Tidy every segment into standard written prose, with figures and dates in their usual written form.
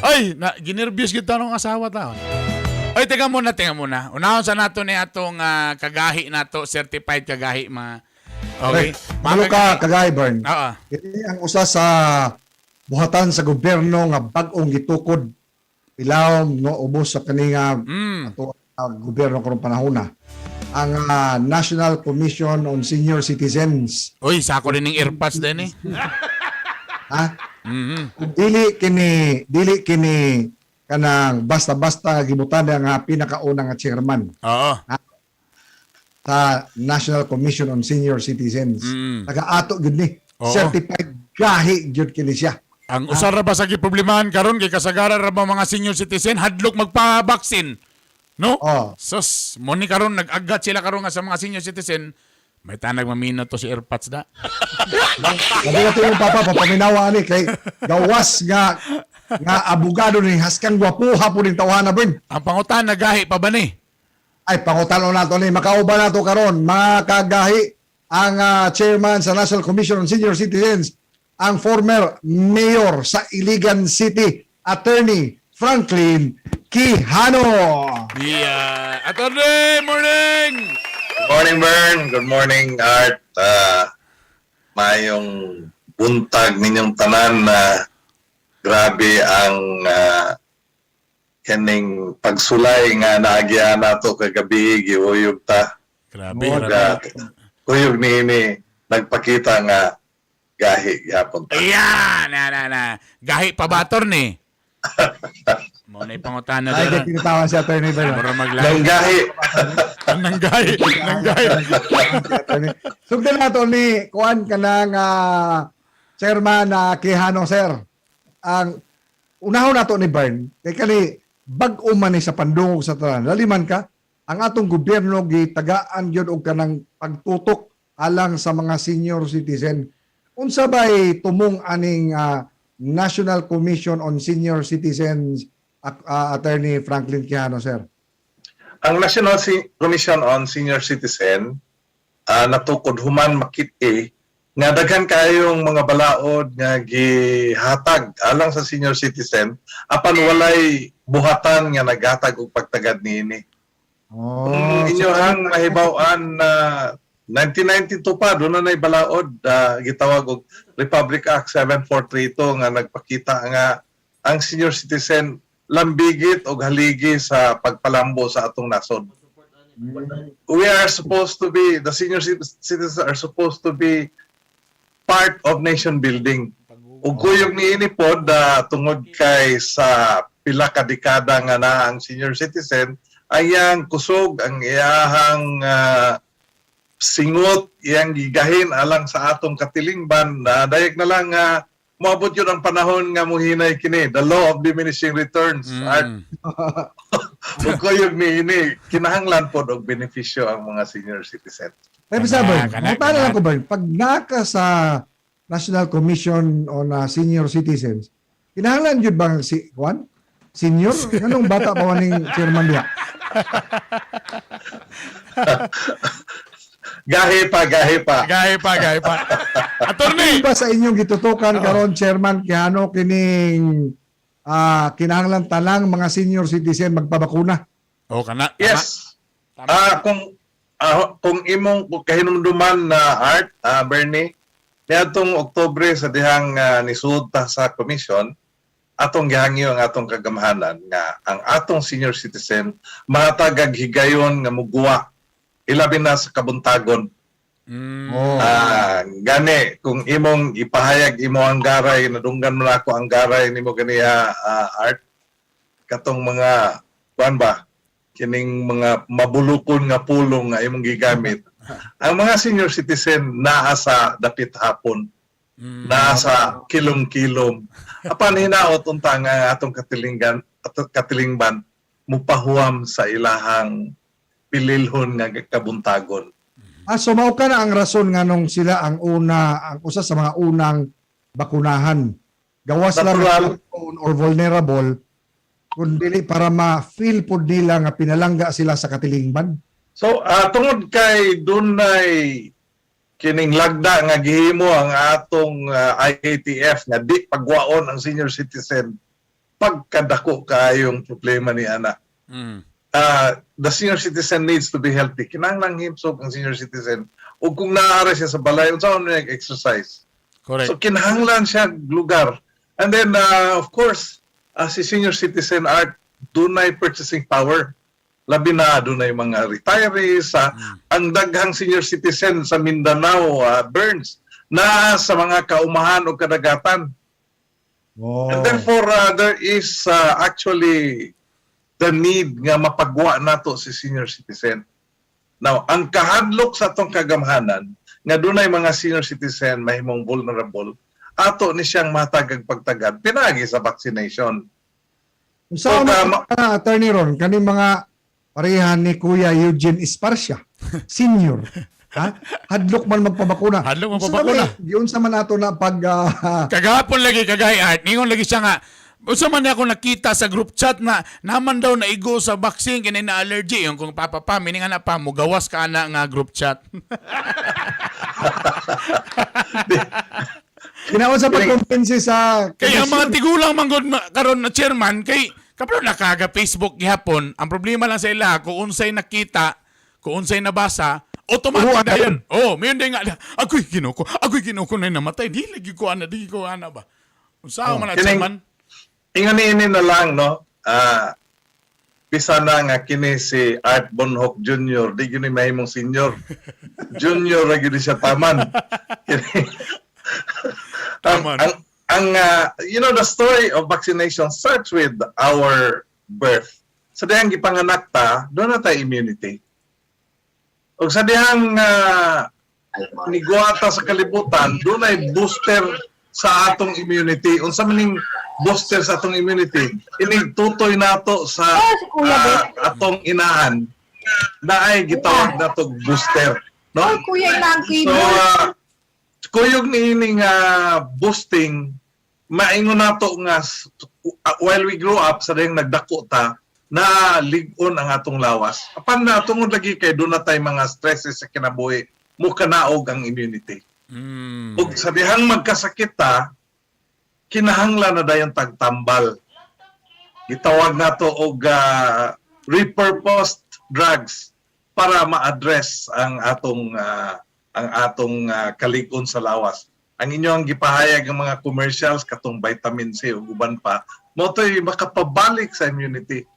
Ay, na, ginerbyos kita nung asawa taon. Ay, teka muna, teka muna. Unahon sa nato ni atong kagahi nato, certified kagahi mga. Okay. Mga Malo ka, kagay, Bern. Oo. Kini ang usa sa buhatan sa gobyerno nga bag-ong gitukod ilawom no ubos sa kani nga ato gobyerno karong panahona ang National Commission on Senior Citizens. Uy, sako rin ng earpads din eh. Ha? Mhm. Dili kini kanang basta-basta gibutan nga pinakauna nga chairman Oo. sa National Commission on Senior Citizens. Taga-ato gyud ni. Oo. Certified gahi gyud kini siya. Ang usa ra ba sa giproblemahan karon kay kasagaran ra ba mga senior citizen hadlok magpa-vaccine. No? Oo. Sus, mo ni karon nag-agat sila karon nga sa mga senior citizen. May tanag mamino to si earpads da. Labi na yung papa, papaminawa ani kay gawas nga nga abogado ni haskang gwapuha po ning tawhana, Bern. Ang pangutan nagahi pa ba ni? Ay, pangutano nato ni makauban nato karon mga kagahi ang chairman sa National Commission on Senior Citizens, ang former mayor sa Iligan City, Attorney Franklin Quijano. Yeah. Attorney, morning! Good morning, Bern. Good morning, Art. Mayong buntag ninyong tanan na grabe ang kining pagsulay nga naagian nato kagabi, giuyog ta. Grabe, Oh, grabe. Kuyog niini nagpakita nga gahi gyapon ta. Ayan, na na na. Gahi pa ba, attorney? Mo na ipangutana Ay, doon. kay tinatawan si Attorney Bern. Mura maglahi. Nang gahi. Nang gahi, nang gahi. Attorney. Sugdan nato ni kuan kanang chairman na Quijano, sir. Ang unahon nato ni Bern kay kani bag-o man ni sa pandungog sa tanan. Laliman ka ang atong gobyerno gitagaan gyud og kanang pagtutok alang sa mga senior citizen. Unsa bay tumong aning National Commission on Senior Citizens, Attorney Franklin Quijano, sir? Ang National Commission on Senior Citizen natukod human makit-i nga daghan kayong mga balaod nga gihatag alang sa senior citizen apan walay buhatan nga naghatag og pagtagad niini. Oh, Kung inyohang nahibaw-an na 1992 pa doon na nay balaod gitawag og Republic Act 7432 nga nagpakita nga ang senior citizen lambigit og haligi sa pagpalambo sa atong nasod. We are supposed to be the senior citizens are supposed to be part of nation building. Ug kuyog niini pod tungod kay sa pila ka dekada nga na ang senior citizen ang iyang kusog, ang iyahang singot, iyang gigahin alang sa atong katilingban na dayag na lang nga moabot yun ang panahon nga muhinay kini, the law of diminishing returns. Art, ug kuyog niini kinahanglan pod og benepisyo ang mga senior citizen. Pero sa Bern, Kana, kana lang kana. ko, Bern, pag naka sa National Commission on Senior Citizens, kinahanglan yun bang si Juan? Senior? Anong bata pa waning chairman diha? Gahi pa, gahi pa. Gahi pa, gahi pa. Attorney! Di ba sa inyong gitutukan karon, Chairman Quijano, kining kinahanglan talang mga senior citizen magpabakuna? Oh, kana. Tama. Yes. Tama. Kung imong kahinumduman na Art, Bernie, niadtong Oktubre sa dihang nisuod ta sa commission, atong gihangyo ang atong kagamhanan nga ang atong senior citizen mahatagag higayon nga muguwa ilabi na sa kabuntagon. Oh. Gani kung imong ipahayag imo ang garay, nadunggan mo na ako ang garay nimo ganiha, Art, katong mga kuan ba kining mga mabulukon nga pulong nga imong gigamit, ang mga senior citizen naa sa dapit hapon, naa sa kilom-kilom, apan hinaot unta nga ang atong katilinggan ato katilingban mupahuam sa ilahang pililhon nga kabuntagon. So mao ka na ang rason nganong sila ang una, ang usa sa mga unang bakunahan. Gawas lang Natural. prone or vulnerable kun dili para ma-feel pod nila nga pinalangga sila sa katilingban. So, tungod kay dunay kining lagda nga gihimo ang atong IATF nga di pagwaon ang senior citizen. Pagkadako kaayong problema ni ana. The senior citizen needs to be healthy. Kinahanglan himsog ang senior citizen. O kung naa ra siya sa balay, unsa man exercise? Correct. So kinahanglan siya lugar. And then of course, as a senior citizen, Art, dunay purchasing power. Labi na dunay mga retirees, ang daghang senior citizen sa Mindanao, Burns, na sa mga kaumahan o kadagatan. And therefore, there is actually the need nga mapagwa nato si senior citizen. Now, ang kahadlok sa atong kagamhanan, nga dunay mga senior citizen mahimong vulnerable, ato ni siyang matagag pagtagad pinagi sa vaccination. Sa So, mga attorney ron, kani mga parehan ni Kuya Eugene Esparcia, senior. Ha? Hadlok man magpabakuna. Hadlok Unsa magpabakuna. man eh, giunsa man ato na pag Kagahapon lagi kagahi, Art, ningon lagi siya nga unsa man ako nakita sa group chat na naman daw naigo sa vaccine kini na allergy yung kung papa pa miningan na pa mugawas ka ana nga group chat. Ginawa sa pagkumbinsi sa Kay ang mga tigulang manggod karon na chairman kay kaplo nakaga Facebook gihapon, ang problema lang sa ila kung unsay nakita, kung unsay nabasa, automatic Oo, na yun. Oh, mayon din nga ako'y Ginoo ko, ako'y Ginoo ko na namatay, di lagi ko ana, di ko ana ba. Unsa man na chairman? Ingon ini na lang, no? Bisa na nga kini si Art Bonhoc Jr., di gyud ni mahimong senior. Junior ra gyud siya taman. Kini ang, Taman. ang, the story of vaccination starts with our birth. Sa dihang gipanganak ta, doon na tayo immunity. Og sa dihang niguata sa kalibutan, doon ay booster sa atong immunity. Unsa man ning booster sa atong immunity? Inig tutoy nato sa Oh, si Kuya atong inahan na ay gitawag nato booster. No? Oh, Kuya, ilang So, kuyog ni ining boosting, maingon nato nga while we grow up sa dayong nagdako ta, na lig-on ang atong lawas. Apan na tungod lagi kay doon na tay mga stresses sa kinabuhi, mo kanaog ang immunity. Ug sa dihang magkasakit ta, kinahanglan na dayon tagtambal. Gitawag nato og repurposed drugs para ma-address ang atong kalig-on sa lawas. Ang inyong gipahayag ang mga commercials katong vitamin C ug uban pa, mo to'y makapabalik sa immunity.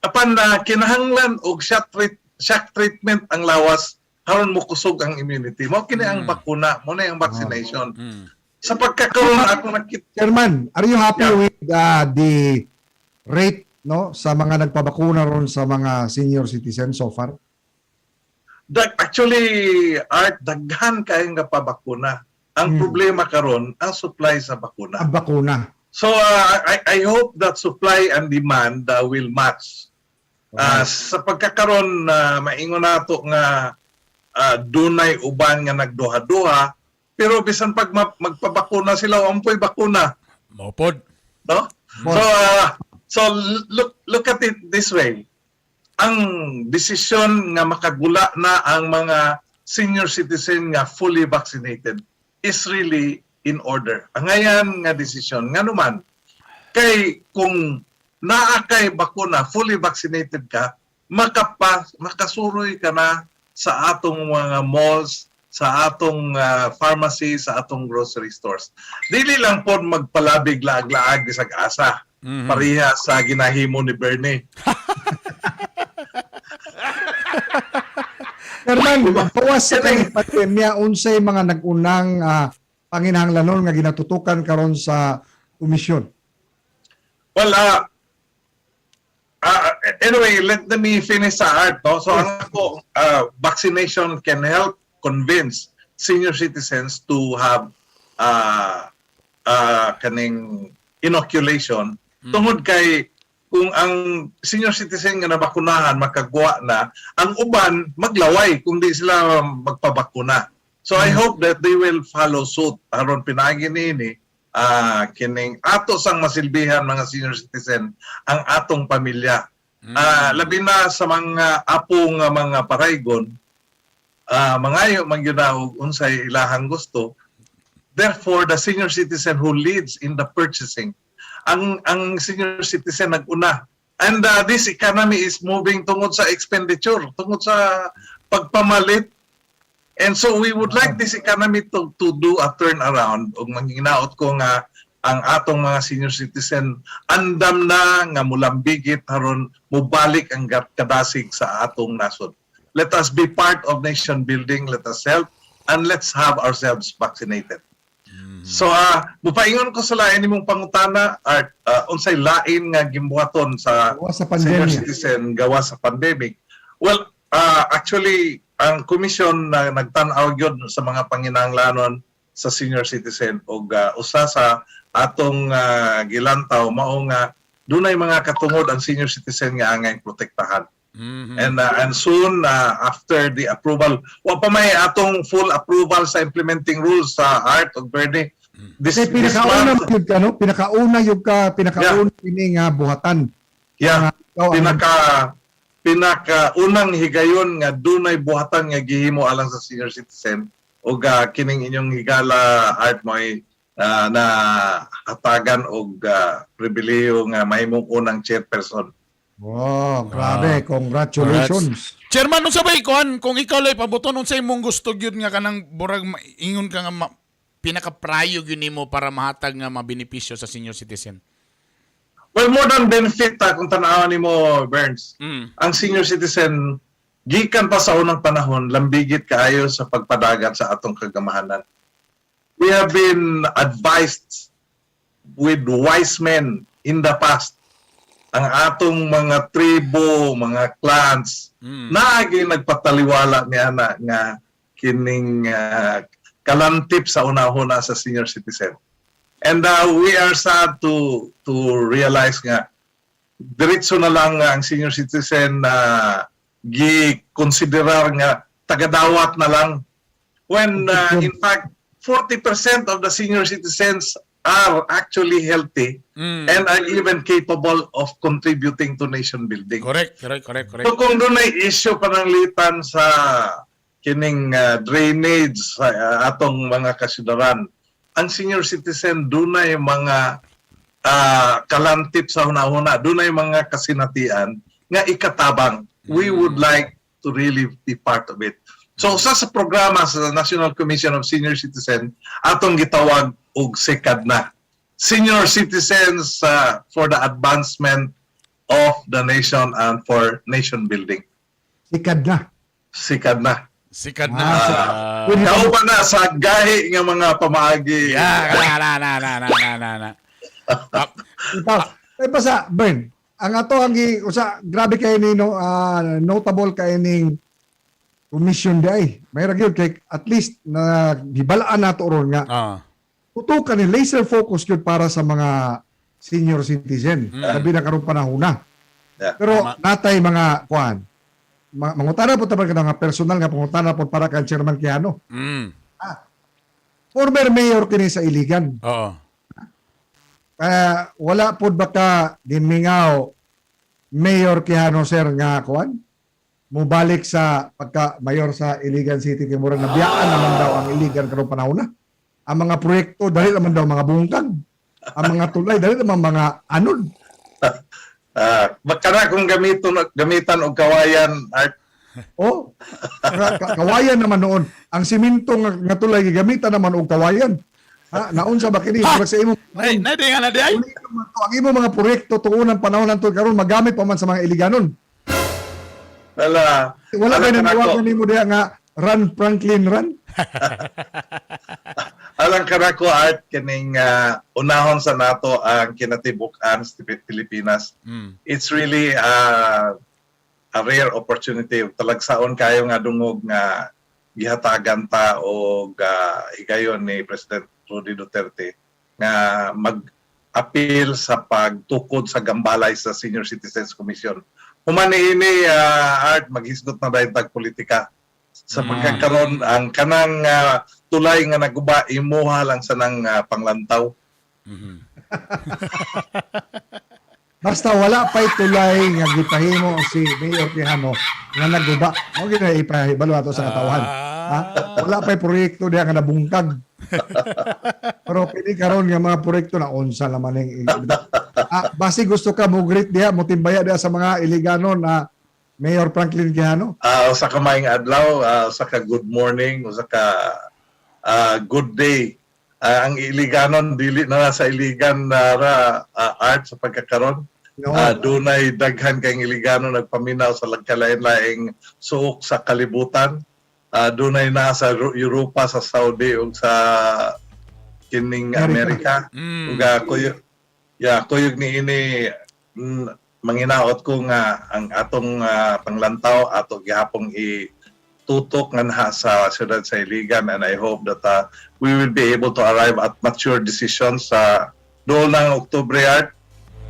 Apan na kinahanglan og shock treatment ang lawas aron mo kusog ang immunity. Mao kini ang bakuna, mo na ang vaccination. Sa pagkakaroon ako nakita Chairman, are you happy with the rate, no, sa mga nagpabakuna ron sa mga senior citizens so far? Actually, Art, daghan kayong nga pabakuna. Ang problema karon ang supply sa bakuna. Ang bakuna. So I hope that supply and demand will match. Sa pagkakaroon na maingon nato nga dunay uban nga nagduha-duha, pero bisan pag magpabakuna sila, ampoy bakuna, Mao pod. no? So look at it this way. Ang desisyon nga makagula na ang mga senior citizen nga fully vaccinated is really in order. Ang ngayan nga desisyon nga naman kay kung naa kay bakuna, fully vaccinated ka, makasuroy ka na sa atong mga malls, sa atong pharmacy, sa atong grocery stores. Dili lang pod magpalabig laag-laag bisag asa. Pareha sa ginahimo ni Bernie. Chairman, gawas sa kay pandemya, unsay mga nag-unang panginahanglanon nga ginatutukan karon sa komisyon? Well, anyway, let me finish sa Art. No? So, ang ako, vaccination can help convince senior citizens to have kaning inoculation. Tungod kay kung ang senior citizen nga nabakunahan makagwa na, ang uban maglaway kung di sila magpabakuna. So I hope that they will follow suit aron pinaagi niini kining ato sang masilbihan mga senior citizen ang atong pamilya. Labi na sa mga apo nga mga paraygon, mangayo man gyud na og unsay ilahang gusto. Therefore, the senior citizen who leads in the purchasing. Ang senior citizen naguna. And this economy is moving tungod sa expenditure, tungod sa pagpamalit. And so we would like this economy to do a turnaround, ug manghinaot ko nga ang atong mga senior citizen andam na nga mulambigit aron mubalik ang kadasig sa atong nasod. Let us be part of nation building, let us help and let's have ourselves vaccinated. So mupaingon ko sa lain nimong pangutana, Art, unsay lain nga gimbuhaton sa Gawas sa senior pandemya. citizen gawas sa pandemic. Well, actually ang komisyon na nagtan-aw gyud sa mga panginahanglanon sa senior citizen og usa sa atong gilantaw mao nga dunay mga katungod ang senior citizen nga angay protektahan. And soon after the approval, wa pa may atong full approval sa implementing rules sa Art og Bernie. This, Kasi this pinakauna month, gyud ka, no? Pinakauna gyud ka, pinakauna ini nga buhatan. Ikaw ang- pinaka pinaka unang higayon nga dunay buhatan nga gihimo alang sa senior citizen ug kining inyong higala, Art, mo'y na hatagan og pribilehiyo nga mahimong unang chairperson. Wow, grabe. Congratulations. Chairman, unsa bay kuan kung ikaw lay pabuton, unsa imong gusto gyud nga kanang burag ingon ka nga pinaka-prayo gyud nimo para mahatag nga mabenepisyo sa senior citizen? Well, more than benefit ta kung tan-awan nimo, Burns. Ang senior citizen gikan pa sa unang panahon lambigit kaayo sa pagpadagan sa atong kagamahanan. We have been advised with wise men in the past. Ang atong mga tribo, mga clans, naagi nagpataliwala ni ana nga kining kalantip sa unahuna sa senior citizen. And we are sad to realize nga diretso na lang nga ang senior citizen na gi-konsiderar nga tagadawat na lang when in fact 40% of the senior citizens are actually healthy and are even capable of contributing to nation building. Correct, correct, correct, correct. So kung dunay issue pananglitan sa kining drainage sa atong mga kasyudaran, ang senior citizen dunay mga kalantip sa hunahuna, dunay mga kasinatian nga ikatabang. We would like to really be part of it. So usa sa programa sa National Commission of Senior Citizen atong gitawag og SECAD na. Senior Citizens for the Advancement of the Nation and for Nation Building. Sikad na. Sikad na. Sikad na. Pwede ba- Kauban na sa gahi nga mga pamaagi. Yeah, na na na na na na na na. Ikaw. Eh basta, Bern, ang ato ang usa grabe kay ni, no, notable kay ning commission di ay. May ra gyud kay at least na gibalaan nato ron nga tutukan ni laser focus gyud para sa mga senior citizen labi na karong panahon na. Pero natay mga kuan. Mangutana po taban ka nga personal nga pangutana po para kang Chairman Quijano. Former mayor kini sa Iligan. Kaya wala pod ba ka gimingaw, Mayor Quijano, sir, nga kuan? Mubalik sa pagka mayor sa Iligan City kay murag nabiyaan naman daw ang Iligan karong panahon na. Ang mga proyekto dali naman daw mga bungkag. Ang mga tulay dali naman mga anod. Baka na kung gamitan og kawayan, Art. Oh, kawayan naman noon. Ang simento nga tulay gigamitan naman og kawayan. Ha, naunsa ba kini? Murag sa imong Nay, nay di nga na di ay. ang imong mga proyekto tuunan panahon nanto karon magamit pa man sa mga Iliganon. Wala. Wala Alam kay ka na nanawagan ko- nimo diha nga "Run, Franklin, run"? Alang kanako, Art, kining unahon sa nato ang kinatibuk-an sa Pilipinas. It's really a rare opportunity. Talagsaon kayo nga dungog nga gihatagan ta og higayon ni President Rudy Duterte nga mag-appeal sa pagtukod sa gambalay sa Senior Citizens Commission. Human ini, Art, maghisgot na dahil tag politika sa pagkakaroon ang kanang tulay nga naguba imuha lang sa nang panglantaw. Basta wala pa'y tulay nga gipahimo si Mayor Quijano nga naguba. Mao gyud na ipahibalo ato sa katawhan. Ha? Wala pa'y proyekto diha nga nabungkag. Pero pili karon nga mga proyekto na unsa naman ning basi gusto ka mo greet diha, mo timbaya diha sa mga Iliganon na Mayor Franklin Quijano. Usa ka maayong adlaw, usa ka good morning, usa ka good day. Ang Iliganon dili na sa Iligan na ra art sa pagkakaron. No. Dunay daghan kay Iligano nagpaminaw sa lagkalain-laing suok sa kalibutan. Dunay na sa Europa, sa Saudi ug sa kining Amerika. Amerika. Ug kuyog, yeah, kuyog ni ini manginaot ko nga ang atong panglantaw ato gihapong i tutok nga sa siyudad sa Iligan, and I hope that we will be able to arrive at mature decisions sa dool ng Oktubre, art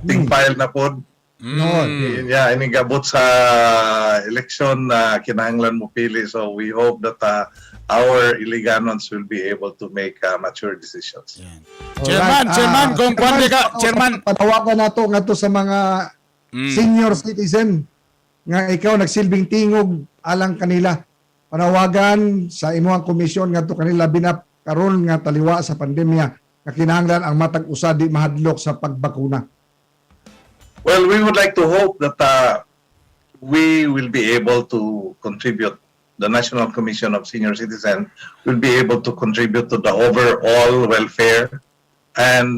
ting file na pod. Yeah, ini gabot sa eleksyon na kinahanglan mo pili, so we hope that our Iliganons will be able to make mature decisions. Yan. Chairman, Alright, chairman, kung kwan ka, chairman. Panawagan nato ngadto sa mga senior citizen nga ikaw nagsilbing tingog alang kanila. Panawagan sa imuhang komisyon ngadto kanila binap karon nga taliwa sa pandemya nga kinahanglan ang matag usa di mahadlok sa pagbakuna. Well, we would like to hope that we will be able to contribute. The National Commission of Senior Citizen will be able to contribute to the overall welfare and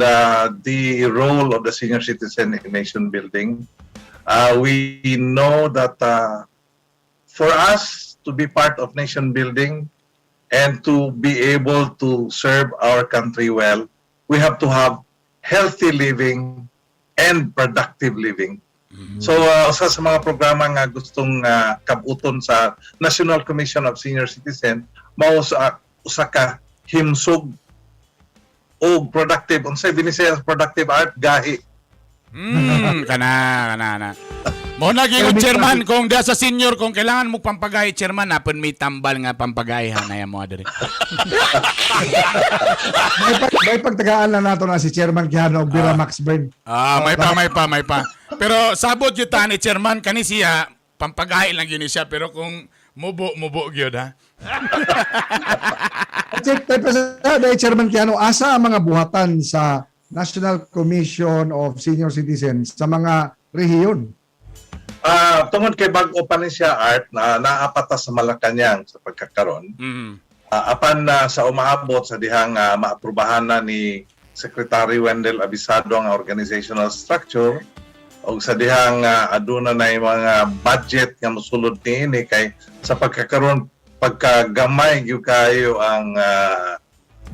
the role of the senior citizen in nation building. We know that for us to be part of nation building and to be able to serve our country well, we have to have healthy living and productive living. So usa sa mga programa nga gustong kabuton sa National Commission of Senior Citizen mao sa usa ka himsog og productive. Unsay Binisaya productive, art? Gahi. Kana kana na. Mo na gyud, chairman, kung diha sa senior kung kailangan mo pampagay, chairman, napon may tambal nga pampagay hanaya mo diri. May pagtagaan lang nato na si Chairman Quijano og Bira Max Bern. Ah, may pa, may pa, may pa. Pero sabot gyud ta ni chairman kani siya pampagay lang gyud ni siya, pero kung mubo mubo gyud ha. Check tayo pa sa dahil Chairman Quijano, asa ang mga buhatan sa National Commission of Senior Citizens sa mga rehiyon? Tungod kay bag-o pa ni siya, art, na naa pa ta sa Malacañang sa pagkakaron. Apan na sa umaabot sa dihang maaprubahan na ni Secretary Wendell Avisado ang organizational structure og sa dihang aduna na yung mga budget nga mosulod niini, kay sa pagkakaron pagkagamay gyud kayo ang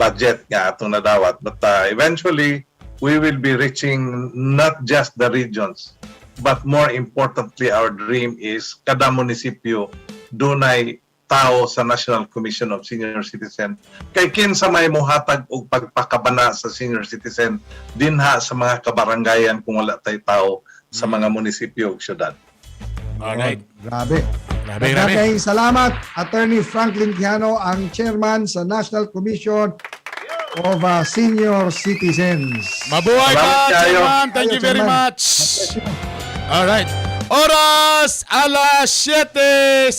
budget nga atong nadawat, but eventually we will be reaching not just the regions, but more importantly, our dream is kada munisipyo dunay tao sa National Commission of Senior Citizen, kay kinsa may mohatag og pagpakabana sa senior citizen dinha sa mga kabarangayan kung wala tay tao sa mga munisipyo ug syudad? Alright. Grabe. Grabe, grabe. Daghang salamat, Attorney Franklin Quijano, ang chairman sa National Commission of Senior Citizens. Mabuhay ka, Salamat kayo. chairman. Thank you Kayo, very chairman. much. Alright. Oras alas 7.